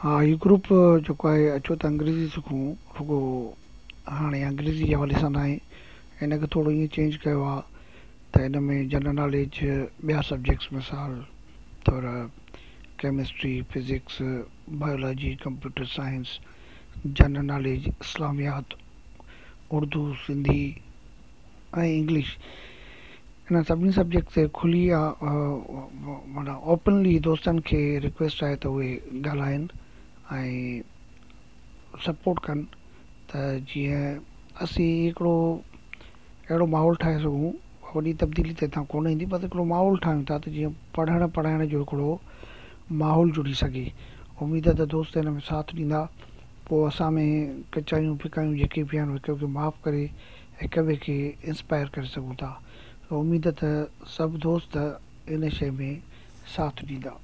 ها هي گروپ جيڪو آهي اچو ته انگريزي سکون رڳو هاڻي انگريزي جي حوالي سان ناهي ان کي ٿورو ائين چينج ڪيو آهي ته ان ۾ جنرل ناليج ٻيا سبجيڪٽس مثال طور chemistry physics biology computer science general knowledge اسلاميات اردو سنڌي ۽ English انهن سڀني سبجيڪٽ تي کلي معنيٰ اوپنلي دوستن کي رڪويسٽ آهي ته اهي ڳالهائن ۽ سپورٽ ڪن ته جيئن اسين هڪڙو اهڙو ماحول ٺاهي سگهون وڏي تبديلي ته هتان ڪونه ايندي بس هڪڙو ماحول ٺاهيون ٿا ته جيئن پڙهڻ پڙهائڻ جو هڪڙو ماحول جڙي سگهي اميد ته دوست هن ۾ ساٿ ڏيندا پوء اسان ۾ ڪچايون ڦڪايون جيڪي به آهن هڪ ٻئي کي معاف ڪري هڪ ٻئي کي انسپائر ڪري سگهون ٿا. اميد ته سڀ دوست ان شيء ۾ ساٿ ڏيندا.